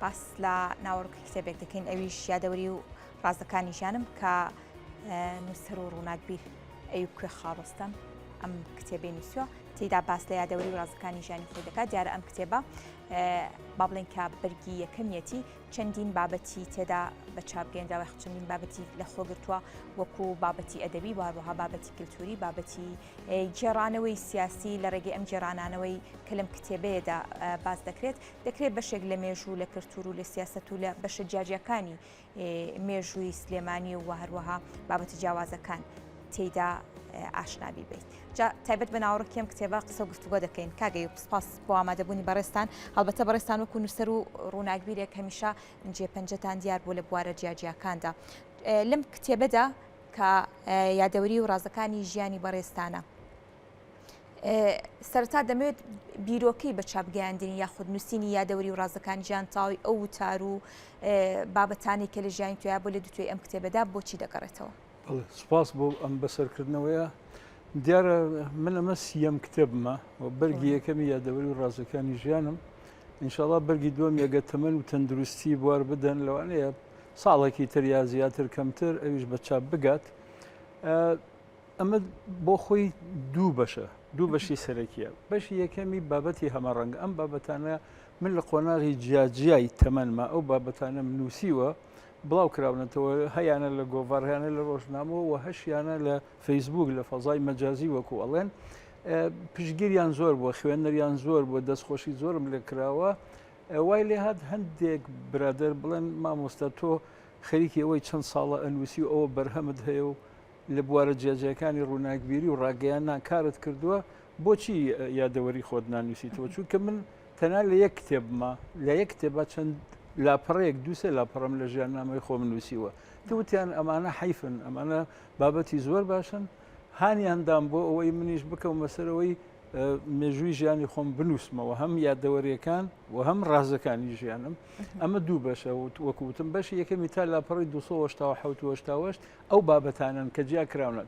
باس لە ناوەڕۆکی کتێبێک دەکەین ئەویش یادەوەری و ڕازەکانی ژیانم کە نووسەر و ڕووناکبیر ئەیوب کوێخا ڕۆستەم ئەم کتێبەی نووسیوە تێیدا باس لە یادەوەری و ڕازەکانی ژیانی خۆی دەکات دیارە ئەم کتێبە با بڵێن کە بەرگی یەکەمیەتی چەندین بابەتی تێدا بە چاپ گەیەندراوە چەندین بابەتی لە خۆگرتووە وەکو بابەتی ئەدەبی و هەروەها بابەتی کللتوری بابەتی گێڕانەوەی سیاسی لە ڕێگەی ئەم گێڕانانەوەی کە لەم کتێبەیەدا باس دەکرێت دەکرێت بەشێک لە مێژوو لە کلتور و لە سیاسەت و لە بەشە جیاجیاکانی مێژووی سلێمانی و هەروەها بابەتە جیاوازەکان تێیدا ئاشنا بیبیت. جا تایبەت بە ناوەڕۆکی ئەم کتێبە قسە و گفتوگۆ دەکەین. کاک ئەیوب سپاس بۆ ئامادەبوونی بەڕێزتان. هەڵبەتە بەڕێزتان وەکو نووسەر و ڕووناکبیرێک هەمیشە جێ پەنجەتان دیار بوو لە بوارە جیاجیاکاندا. لەم کتێبەدا کە یادەوەری و ڕازەکانی ژیانی بەڕێزتانە، سەرەتا دەمەوێت بیرۆکەی بە چاپ گەیاندنی یاخود نووسینی یادەوەری و ڕازەکانی ژیان تاوی ئەو وتار و بابەتانەی کە لە ژیانی تۆیا بۆ لە دوتوێی ئەم کتێبەدا بۆچی دەگەڕێتەوە؟ سپاس بۆ ئەم بەسەرکردنەوەیە دیارە من ئەمە سیەم کتێبمە و بەرگی یەکەمی یادەوەری و ڕازەکانی ژیانم ئینشاڵا بەرگی دووەم یەگە تەمەن و تەندروستی بوار بدەن لەوانەیە ساڵێکی تر یا زیاتر کەمتر ئەویش بە چاپ بگات ئەمە بۆ خۆی دوو بەشە، دوو بەشی سەرەکیە. بەشی یەکەمی بابەتی هەمەڕەنگ، ئەم بابەتانە من لە قۆناغی جیاجیای تەمەنما ئەو بابەتانەم نووسیوە، بڵاو کراونەتەوە، هەیانە لە گۆڤار، هەیانە لە ڕۆژنامەوە و هەشیانە لە فەیسبوک، لە فەزای مەجازی وەکو ئەڵێن. پشتگیریان زۆر بووە، خوێنەریان زۆر بووە، دەستخۆشی زۆرم لێ کراوە. وای لێ هات هەندێک برادەر بڵێن مامۆستا تۆ خەریکی ئەوەی چەند ساڵە ئەنووسی و ئەوە بەرهەمت هەیە و لە بوارە جیاجیاکانی ڕووناکبیری و ڕاگەیاندنا کارت کردووە، بۆچی یادەوەری خۆت نانووسیتەوە؟ چونکە من تەنها لە یەک کتێبما، لە یەک کتێبا چەند لاپەڕەیەک، دوو سێ لاپەڕەم لە ژیاننامەی خۆم نووسیوە. وتیان ئەمانە حەیفن، ئەمانە بابەتی زۆر باشن، هانیان دام بۆ ئەوەی منیش بکەومە سەرەوەی مێژووی ژیانی خۆم بنووسمەوە، هەم یادەوەریەکان و هەم ڕازەکانی ژیانم. ئەمە دوو بەشە، وەکو وتم بەشی یەکەمی تا لاپەڕی 287 و 88 ئەو بابەتانەن کە جیا کراونەت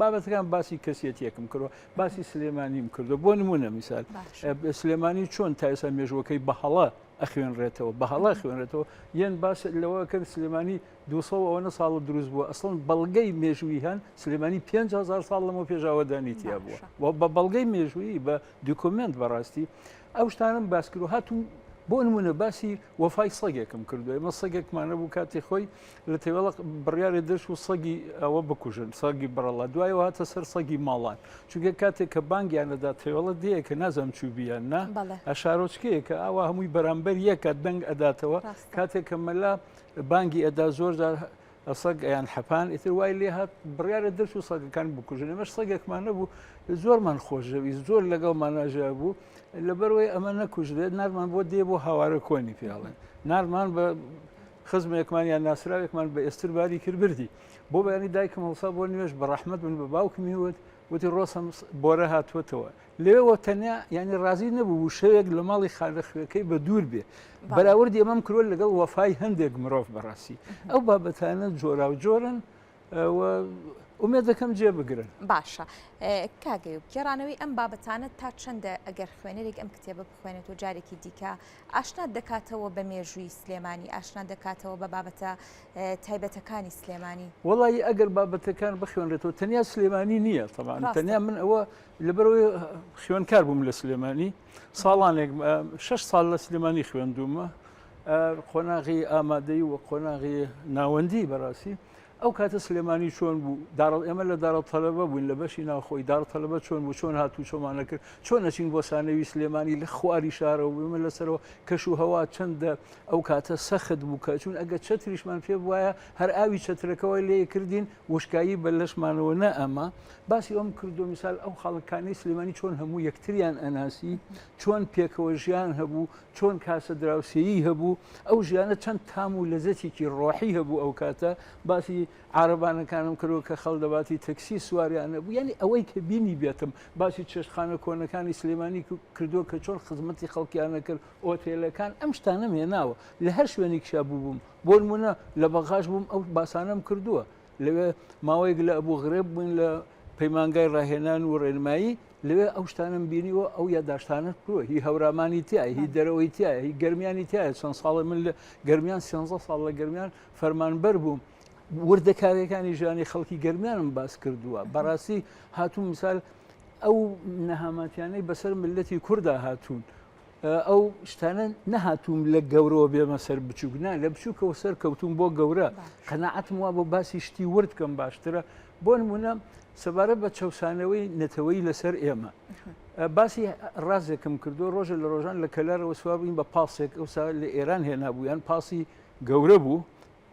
بابەتەکان باسی کەسیەتیەکم کردوە باسی سلێمانیم کردو بۆ نمونە میسال سلێمانی چۆن تا ئێستا مێژوەکەی بە هەڵە ئەخوێنرێتەوە بە هەڵە خوێنرێتەوە یەن باس لەوە کەن سلێمانی 200 ئەوەنە ساڵ دروست بووە ئەسڵن بەڵگەی مێژووی هەن سلێمانی 5000 ساڵ لەمە پێشاوەدانی تیا بووە و بە بەڵگەی مێژوویی بە document بەڕاستی ئەو شتانم باس کرد و هاتووم بۆ نمونە باسی وەفای سەگێکم کردو ئێمە سەگێکمان نەبوو کاتی خۆی لە تەوێڵە بڕیارێ دەرچوو سەگی ئەوە بکوژن سەگی بڕەڵا دوایەوە هاتە سەر سەگی ماڵان چونکە کاتێک کە بانگیان لەدا تەوێڵە دێیە کە نازانم چوو بیان نا شارۆچکەیە کە ئاوا هەمووی بەرامبەر یەکە دەنگ ئەداتەوە کاتێک کە مەلا بانگی ئەدا زۆر جار سەگ ئەیان حەپان ئیتر وای لێ هات بڕیارە دەرچوو سەگەکان بکوژن ئێمەش سەگێکمان نەبوو زۆرمان خۆشدەویست زۆر لەگەڵمان ناژیا بوو لەبەرەوەی ئەمە نەکوژرێت نارمان بۆ دێ بۆ هاوارە کۆنی پێڵێن نارمان بە خزمێکمان یان ناسراوێکمان بە ئێستر باری کرد بردی بۆ بەیانی دایکم هەڵسا بۆ نوێژ بە ڕەحمەت بن بە باوکمی وت وتی ڕۆسەم بۆرە هاتووەتەوە لەوێوە تەنیا یانی ڕازی نەبوو شەوێک لە ماڵی خانە خوێکەی بە دوور بێ بەراوردی ئەمەم کردوە لەگەڵ وەفای هەندێک مرۆڤ بەڕاستی ئەو بابەتانە جۆرا و جۆرن ئومێد دەکەم جێ بگرن. باشە کاک ئەیوب گێڕانەوەی ئەم بابەتانە تا چەندە ئەگەر خوێنەرێک ئەم کتێبە بخوێنێتەوە جارێکی دیکە ئاشنات دەکاتەوە بە مێژووی سلێمانی ئاشنات دەکاتەوە بە بابەتە تایبەتەکانی سلێمانی؟ وەڵی ئەگەر بابەتەکان بخوێنرێتەوە تەنیا سلێمانی نییە تەبان تەنیا من ئەوە لەبەرئەوەی خوێندکار بووم لە سلێمانی ساڵانێک شش ساڵ لە سلێمانی خوێندوومە قۆناغی ئامادەی و قۆناغی ناوەندی بەڕاستی ئەو کاتە سلێمانی چۆن بوو داڕڵ ئێمە لە دارە تەلەبە بووین لە بەشی ناوخۆی دار تەلەبە چۆن بوو چۆن هاتوو چۆمانە کرد چۆن ئەچین بۆ سانەوی سلێمانی لە خواری شارەوە بوومە لەسەرەوە کەش و هەوا چەندە ئەو کاتە سەخت بوو کە چون ئەگە چەتریشمان پێ بواە هەر ئاوی چەترەکەەوە لێ کردین وشکایی بە لەشمانەوە نە ئەمە باسی ئەوم کردو میسال ئەو خەڵکانەی سلێمانی چۆن هەموو یەکتریان ئەناسی چۆن پێکەوە ژیان هەبوو چۆن کاسە دراوسێیی هەبوو ئەو ژیانە چەند تام و لەزەتێکی ڕۆحی هەبوو ئەو کاتە باسی عارەبانەکانم کردوە کە خەڵ دەباتی تەکسی سواریان نەبوو یعنی ئەوەی کە بینی بێتم باسی چێشتخانە کۆنەکانی سلێمانی کردووە کە چۆن خزمەتی خەڵکیانە کرد ئۆتێلەکان ئەم شتانەم هێناوە لە هەر شوێنێکشا بووبووم بۆ نمونە لە بەغاش بووم ئەو باسانەم کردووە لەوێ ماوەیەک لە ئەبوو غرێب بووین لە. پەیمانگای ڕاهێنان و ڕێنمایی لەوێ ئەو شتانم بینیوە ئەو یاداشتانە بووە هی هەورامانی تایە هی دەرەوەی تایە هی گەرمیانی تایە چەند ساڵە من لە گەرمیان سێنزە ساڵ لە گەرمیان فەرمانبەر بووم وردەکاریەکانی ژیانی خەڵکی گەرمیانم باس کردووە بەڕاستی هاتوو مثال ئەو نەهاماتیانەی بەسەر ملەتی کووردا هاتوون ئەو شتانە نەهاتووم لە گەورەوە بێمە سەر بچووک نا لە بچووکەوە سەر کەوتوم بۆ گەورە قەنەعەتم وا بۆ باسی شتی ورد بکەم باشترە بۆ نمونە سەبارەت بە چەسانەوەی نەتەوەی لەسەر ئێمە باسی ڕازێکم کردو ڕۆژە لە ڕۆژان لە کەلارەوە سوار بووین بە پاسێک ئەوسا لە ئێران هێنابوو یان پاسی گەورە بوو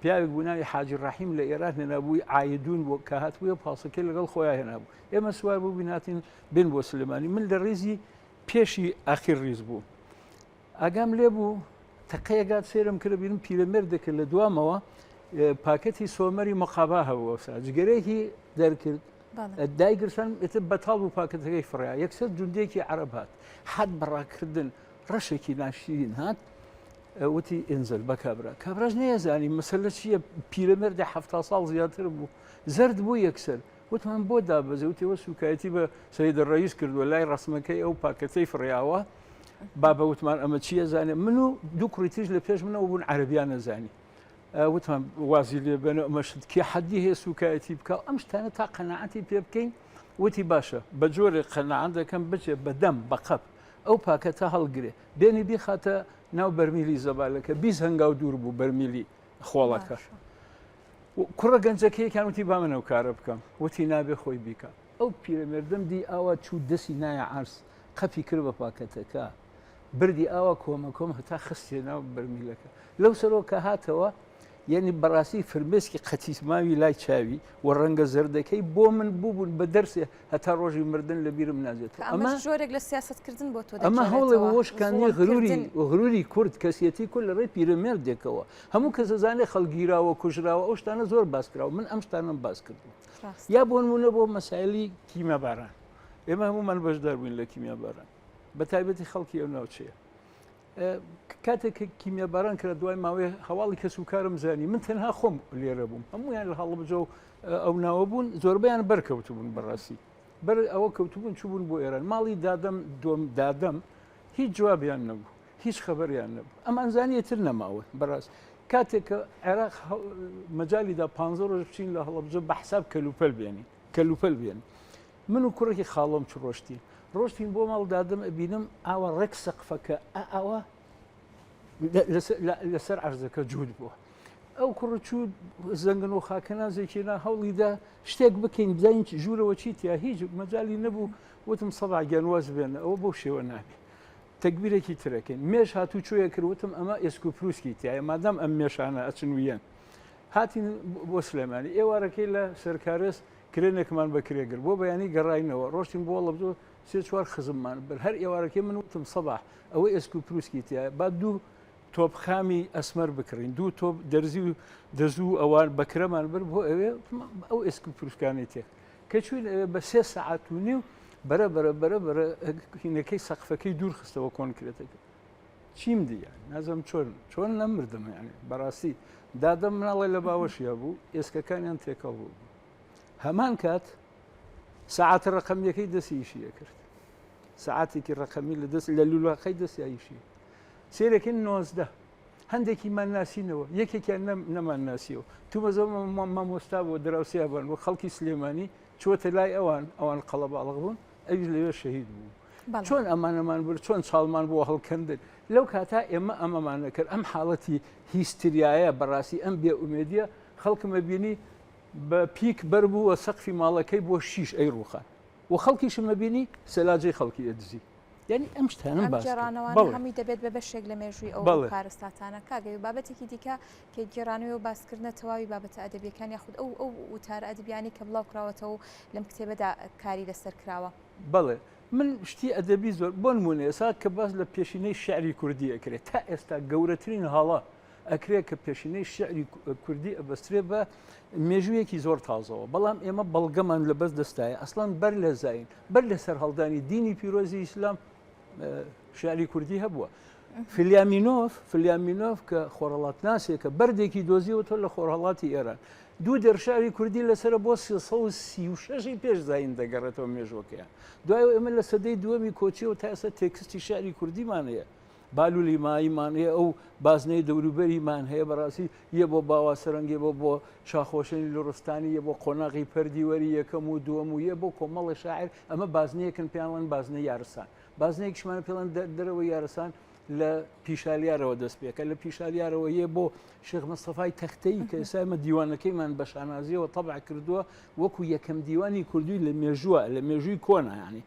پیاوێک بوو ناوی حاجی ڕەحیم لە ئێران هێنابووی عایدون بۆ کە هاتبووە پاسەکەی لەگەڵ خۆیان هێنابوو ئێمە سوار بوو بیناتین بین بۆ سلێمانی من لە ڕیزی پێشی ئاخیر ڕیز بوو ئاگام لێ بوو تەقەیەگات سێرم کرد بینم پیرەمێردێکە لە دوامەوە پاکەتی سۆمەری مقابا هەبوو ئەوسا جگەرەیەکی دەرکرد دایگرسان ئێتر بەتاڵ بوو پاکەتەکەی فڕیا یەکسەر جوندێکی عەرەب هات حەد بەڕاکردن ڕەشێکی ناشرین هات وتی ئینزل بە کابرا کابراش نەیەزانی مەسەلە چییە پیرەمێردە ه ساڵ زیاتر بوو زرد بوو یەکسەر وتمان بۆ دابەزێ وتی ئەوە سوکایەتی بە سید ڕئیس کردووە لای ڕسمەکەی ئەو پاکەتەی فڕیاوە بابە وتمان ئەمە چییە زانێ من و دوو کوڕی تریش لە پێش منەوە بوون عەرەبیان نەزانی وتمان وازی لێ بێنە ئەمە شت کێ حەدی هەیە سوکایەتی بکە ئەم شتانە تا قەناعەتی پێ بکەین وتی باشە بە جۆرێک قەناعەت دەکەم بچێ بە دەم بە قەپ ئەو پاکەتە هەڵگرێ بێنی بیخاتە ناو بەرمیلی زەبالەکە 20 هەنگاو دوور بوو بەرمیلی خۆڵەکە. کوڕە گەنجەکە یەکیان وتی با من ئەو کارە بکەم وتی نابێ خۆی بیکا ئەو پیرەمێردەم دی ئاوا چوو دەسی نایە عەرز قەپی کرد بە پاکەتەکە بردی ئاوا کۆمە کۆم هەتا خستێ ناو بەرمیلەکە لەو سەرەوە کە هاتەوە یعنی بەڕاستی فرمێسکی قەتیس ماوی لای چاوی و ڕەنگە زەردەکەی بۆ من بووبوون بە دەرسێ هەتا ڕۆژی مردن لە بیرم ناجێت ئەمە جۆرێک لە سیاستکردن بۆ تۆ ئەمە هەوڵێ بۆ شکاندنی غروری غروری کورد کەسیەتی کورد لە ڕێی پیرەمێردێکەوە هەموو کەس ئەزانێ خەڵک گیراوە کوژراوە ئەو شتانە زۆر باس کراوە من ئەم شتانەم باس کردو یا بۆ نمونە بۆ مەسایلی کیمیاباران ئێمە هەموومان بەشدار بووین لە کیمیاباران بە تایبەتی خەڵکی ئەو ناوچەیە کاتێک کە کیمیاباران کرا دوای ماوەی هەواڵی کەس و کارم زانی من تەنها خۆم لێرە بووم هەمویان لە هەڵبجە و ئەو ناوە بوون زۆربیان بەرکەوتبوون بەڕاستی بەر ئەوە کەوتبوون چوبوون بۆ ئێران ماڵی دادەم دۆم دادەم هیچ جوابیان نەبوو هیچ خەبەریان نەبوو ئەمان زانیە تر نەماون بەڕاست کاتێک کە عێراق مەجالیدا پ ڕۆژ بچین لە هەڵبجە بە حساب کەلوپەل بێنین کەلوپەل بێن من و کوڕێکی خاڵۆم چ ڕۆشتین ڕۆشتین بۆ ماڵ دادم ئەبینم ئاوا ڕێک سەقفەکە ئاوا لەسەر عەرزەکە جووت بووە ئەو کوڕە چوو زەنگن و خاکەنازێکی نا هەوڵیدا شتێک بکەین بزانین ژوورەوە چی تیا هیچ مەجای نەبوو وتم سەبا گیان واز بێنە ئەوە بەو شێوە نابێ تەگبیرێکی ترەکەین مێش هاتوو چۆیە کرد وتم ئەمە ئێسک و پروسکی تایە مادام ئەم مێشانە ئەچن ویەن هاتین بۆ سلێمانی ئێوارەکەی لە سەرکارێز کرێنێکمان بە کرێ گرت بۆ بەیانی گەڕاینەوە ڕۆشتین بۆ هەڵەبجە سێ چوار خزممان بر هەر ئێوارەکەی من وتم سەباح ئەوە ئێسک و پروسکی تایە با دوو تۆپ خامی ئەسمەر بکڕین دوو تۆپ دەرزی و دەزوو ئەوان بەکرەمان بر بۆ ئەوێ ئەو ئێسک و پروسکانەی تێک کە چوین ئەوێ بە سێ سەعات و نیو بەرە بەرە بەرە بەرە هینەکەی سەقفەکەی دوور خستەوە کۆنکرێتەکە چیم دی یانی نازم چۆن چۆن نەمردم یانی بەڕاستی دادەم مناڵێ لە باوەشیا بوو ئێسکەکانیان تێکەڵ بوو هەمان کات سەعاتە ڕقەمیەکەی دەستی ئیشی ئەکرد سەعاتێکی ڕقەمی لە دەست لە لولاقەی دەستی ئیشی سێرەکەی 19 هەندێکی مان ناسینەوە یەکێکیان نەمان ناسیەوە تومەزە مامۆستا بۆ دراوسیابان بۆ خەڵکی سلێمانی چوەتە لای ئەوان ئەوان قەڵەباڵغ بوون ئەویش لەوێ شەهید بوو چۆن ئەمانەمان برد چۆن چاڵمان بۆ هەڵکەندن لەو کاتا ئێمە ئەمەمان نەکرد ئەم حاڵەتی هیستریایە بەڕاستی ئەم بێ ئومێدیە خەڵکمە بینی بە پیک بەربوو و سەقفی ماڵەکەی بۆ شیش ئەی ڕوخان و خەڵکیشم ئەبینی سەلاجەی خەڵکی ئەدزی یعنی ئەم شتانم ئەم باس کرد. گێڕانەوانە بەڵێ. هەمووی دەبێت بە بەشێک لە مێژووی ئەو بەڵێ. کارەساتانە کاک ئەیوب بابەتێکی دیکە کە گێڕانەوە و باسکردنە تەواوی بابەتە ئەدەبیەکان یاخود ئەو ئەو وتارە ئەدەبیانەی کە بڵاو کراوەتەوە و لەم کتێبەدا کاری لەسەر کراوە. بەڵێ من شتی ئەدەبی زۆر بۆ نموونە ئێستا کە باس لە پێشینەی شیعری کوردی ئەکرێت تا ئێستا گەورەترین هەڵە ئەکرێ کە پێشینەی شیعری کوردی ئەبەسترێ بە مێژوویەکی زۆر تازەوە بەڵام ئێمە بەڵگەمان لە بەس دەستایە ئەسڵان بەر لە زین بەر لە سەرهەڵدانی دینی پیرۆزی ئیسلام شعری کوردی هەبووە. فلیامینۆف فلیامینۆف کە خۆرهەڵاتناسێکە بەردێکی دۆزیەوەتەوە لە خۆرهەڵاتی ئێران دوو دێڕ شعری کوردی لەسەرە بۆ 336 پێش زایین دەگەڕێتەوە مێژوەکەیان دوای ئێمە لە سەدەی دووەمی کۆچیەوە تا ئێستا تێکستی شعری کوردیمان هەیە بالولی ماییمان هەیە ئەو بازنەی دەوروبەریمان هەیە بەڕاستی یە بۆ باوا سەرنگێ بۆ بۆ شاخۆشێنی لوڕستانی یە بۆ قۆناغی پەردیوەری یەکەم و دووەم و یە بۆ کۆمەڵە شاعر ئەمە بازنەیەکن پێیان بازنە یارسان بازنەیەکیشمان پێڵەن دەرەوەی یارسان لە پیشالیارەوە دەست پێکە لە پیشالیارەوە یە بۆ شێخ مستەفای تەختەی کە ئێستا ئێمە دیوانەکەیمان بە شانازیەوە تەبع کردووە وەکو یەکەم دیوانی کوردی لە مێژووە لە مێژووی کۆنا ینی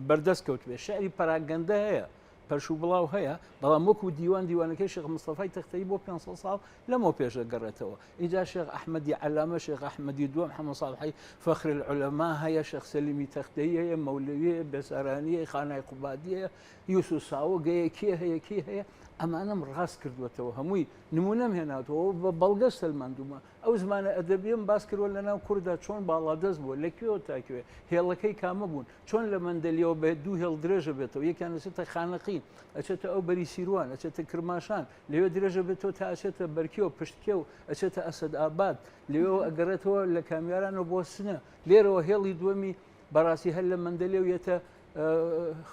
بەردەست کەوتبێ شعری پەراگەندە هەیە پەرش و بڵاو هەیە بەڵام وەکو دیوان دیوانەکەی شێخ مستەفای تەختەی بۆ 500 ساڵ لەمەو پێش دەگەڕێتەوە ئینجا شێخ ئەحمەدی عەلامە، شێخ ئەحمەدی دووەم، حەمە ساڵحی فەخر العلەما هەیە، شێخ سەلیمی تەختەیی هەیە، مەولەوی هەیە، بێسارانی هەیە، خانای قوبادی هەیە، یوسف ساوگ هەیە، کێ هەیە، کێ هەیە، ئەمانەم ڕاست کردووەتەوە، هەمووی نموونەم هێناوەتەوە و بە بەڵگە سەلماندوومە. ئەو زمانە ئەدەبییەم باس کردووە لەناو کورددا چۆن باڵادەست بووە، لە کوێوە تا کوێ، هێڵەکەی کامە بوون، چۆن لە مەندەلیەوە بە دوو هێڵ درێژە بێتەوە، یەکیان ئەچێتە خانەقین، ئەچێتە ئەو بەری سیروان، ئەچێتە کرماشان، لەوێ درێژە بێتەوە تا ئەچێتە بەرکێ و پشتکێ و ئەچێتە ئەسەدئاباد، لەوێوە ئەگەڕێتەوە لە کامیارانەوە بۆ سنە، لێرەوە هێڵی دووەمی بەڕاستی هەر لە مەندەلێ و یەتە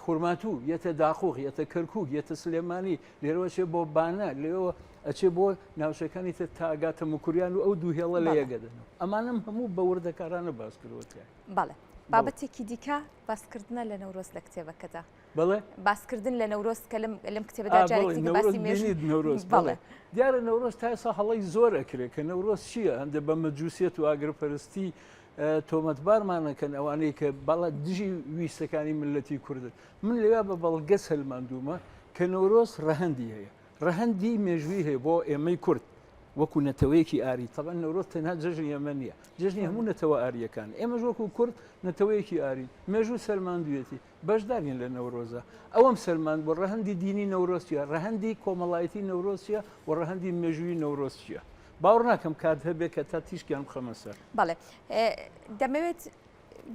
خورماتوو، یەتە داقوق، یەتە کەرکووک، یەتە سلێمانی، لێرەوە ئەچێ بۆ بانە، لەوێوە ئەچێ بۆ ناوچەکانی تر تا ئەگاتە موکریان و ئەو دوو هێڵە لە یەکەدەنەوە. ئەمانەم هەموو بە وردەکارانە باس کردووە تیایا. بەڵێ. بابەتێکی دیکە باسکردنە لە نەورۆز لە کتێبەکەدا. بەڵێ. باسکردن لە نەورۆز کە لەم لەم کتێبەدا جارێکی دیکە باسی مێژوو نەورۆز بەڵێ. دیارە نەورۆز تا ئێستا هەڵەی زۆر ئەکرێ کە نەورۆز چییە هەندێک بە مەجوسیەت و ئاگرپەرستی تۆمەتبارمانەکەن ئەوانەی کە بەڵە دژی ویستەکانی ملەتی کوردن من لەوێ بە بەڵگە سەلماندوومە کە نەورۆز ڕەهەندی هەیە ڕەهەندی مێژووی هەیە بۆ ئێمەی کورد وەکو نەتەوەیەکی ئاری تەبعەن نەورۆز تەنها جەژنی ئێمە نییە جەژنی هەموو نەتەوە ئاریەکان ئێمەش وەکو کورد نەتەوەیەکی ئاری مێژوو سەلماندوێتی بەشدارین لە نەورۆزا. ئەوەم سەلماند بۆ ڕەهەندی دینی نەورۆز چییە، ڕەهەندی کۆمەڵایەتی نەورۆز چییە و ڕەهەندی مێژوویی نەورۆز چییە. باوەڕ ناکەم کات هەبێ کە تا تیشکیان بخەمە سەر. بەڵێ. دەمەوێت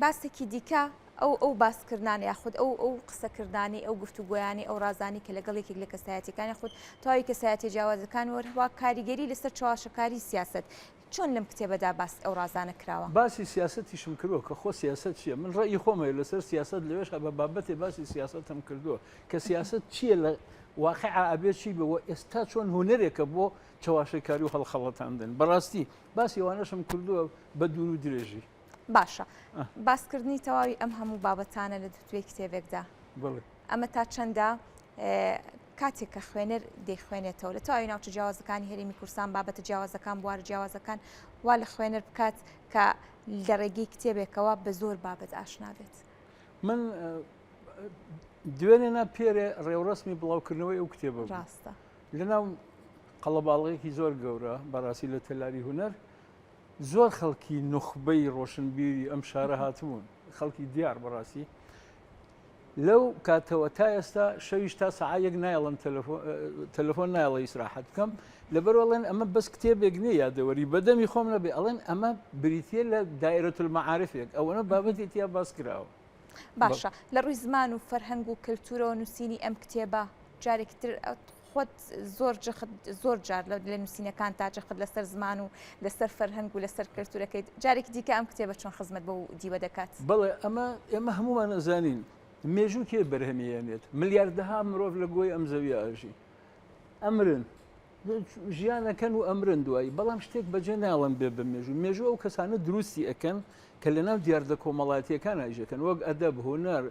باسێکی دیکە ئەو ئەو باسکردنانە یاخود ئەو ئەو قسەکردانەی ئەو گفتوگۆیانەی ئەو ڕازانەی کە لەگەڵ یەکێک لە کەسایەتیەکان یاخود تەواوی کەسایەتیە جیاوازەکان وەرهوا کاریگەری لەسەر چەواشەکاری سیاسەت چۆن لەم کتێبەدا باسی ئەو ڕازانە کراوە؟ باسی سیاسەتیشم کردووە کە خۆ سیاسەت چییە؟ من ڕەئی خۆم هەیە لەسەر سیاسەت لەوێشا بە بابەتێ باسی سیاسەتم کردووە کە سیاسەت چییە لە واقعا ئەبێ چی بێ و ئێستا چۆن هونەرێکە بۆ چەواشەکاری و هەڵخەڵەتاندن. بەڕاستی باسی ئەوانەشم کردووە بە دوور و درێژی. باشە باسکردنی تەواوی ئەم هەموو بابەتانە لە دووتوێی کتێبێکدا ئەمە تا چەندە کاتێک کە خوێنەر دەیخوێنێتەوە لە تەواوی ناوچە جیاوازەکانی هەرێمی کوردستان بابەتە جیاوازەکان بوارە جیاوازەکان وا لە خوێنەر بکات کە لە ڕێگەی کتێبێکەوە بە زۆر بابەت ئاشنا بێت. من دوێنێ نا پێرێ ڕێوڕەسمی بڵاوکردنەوەی ئەو کتێبە بوو. ڕاستە. لەناو قەڵەباڵغێکی زۆر گەورە بەڕاستی لە تەلاری هونەر زۆر خەڵکی نوخبەی ڕۆشنبیری ئەم شارە هاتبوون خەڵکی دیار بەڕاستی لەو کاتەوە تا ئێستا شەویش تا سەعات یەک نایەڵن تەلەفۆن نایەڵە ئیسراحەت بکەم لەبەر ئەڵێن ئەمە بەس کتێبێک نییە یادەوەری بەدەمی خۆم نەبێ ئەڵێن ئەمە بریتە لە دایرەت المەعارفێک ئەوەنە بابەتی تیا باس کراوە. باشە لە ڕووی زمان و فەرهەنگ و کەلتورەوە نووسینی ئەم کتێبە جارێکی تر خۆت زۆر جەخت زۆر جار لە نووسینەکان تا جەخت لەسەر زمان و لەسەر فەرهەنگ و لەسەر کەلتورەکەیت جارێکی دیکە ئەم کتێبە چۆن خزمەت بەو دیوە دەکات؟ بەڵێ ئەمە ئێمە هەموومان ئەزانین مێژوو کێ بەرهەمی ئێنێت ملیاردەها مرۆڤ لە گۆی ئەم زەویە ئەژین ئەمرن ژیان ئەکەن و ئەمرن دوایی بەڵام شتێک بەجێ ناڵن بێ بە مێژوو مێژوو ئەو کەسانە دروستی ئەکەن کە لەناو دیاردە کۆمەڵایەتیەکان ئیشەکەن وەک ئەدەب هونەر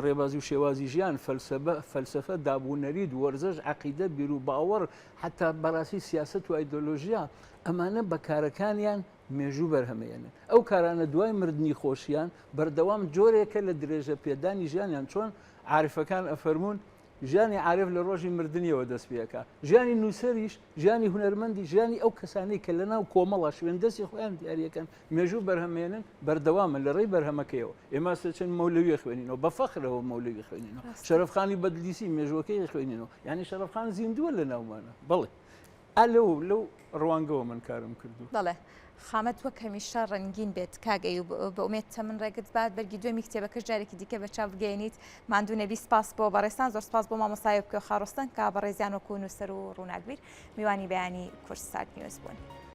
ڕێبازی و شێوازی ژیان، فەلسەبە، فەلسەفە، داب و نەریت، وەرزش، عەقیدە، بیروباوەڕ، حەتا بەڕاستی سیاسەت و ئایدۆلۆژیا، ئەمانە بە کارەکانیان مێژوو بەرهەمەیەنن. ئەو کارانە دوای مردنی خۆشیان بەردەوام جۆرێکە لە درێژە پێدانی ژیانیان، چۆن عارفەکان ئەفەرموون، ژیانی عارف لە ڕۆژی مردنیەوە دەست پێ ئەکا. ژیانی نووسەریش، ژیانی هونەرمەندی، ژیانی ئەو کەسانەی کە لەناو کۆمەڵا شوێندەستی خۆیان دیاریەکەن، مێژوو بەرهەمێنن، بەردەوامە لە ڕێی بەرهەمەکەیەوە. ئێمە ئێستا چەند مەولەوی خوێنینەوە، بە فەخرەوە مەولەوی خوێنینەوە. شەرەفخانی بەدلیسی مێژووەکەی خوێنینەوە. یانی شەرەفخان زیندووە لە ناومانە. بەڵێ. ئا لەو لەو ڕوانگەوە من کارم کردووە. بەڵێ. خامەت وەک هەمیشە ڕەنگین بێت کاک ئەیوب بە ئومێد تەمن ڕێگت بات بەرگی دووەمی کتێبەکەش جارێکی دیکە بە چاپ بگەیەنیت ماندوو نەبی سپاس بۆ بەڕێزتان زۆر سپاس بۆ مامۆستا ئەیوب کوێخا ڕۆستەم کە بەڕێزیان وەکو نووسەر و ڕووناکبیر میوانی بەیانی کوردسات نیوز بوون.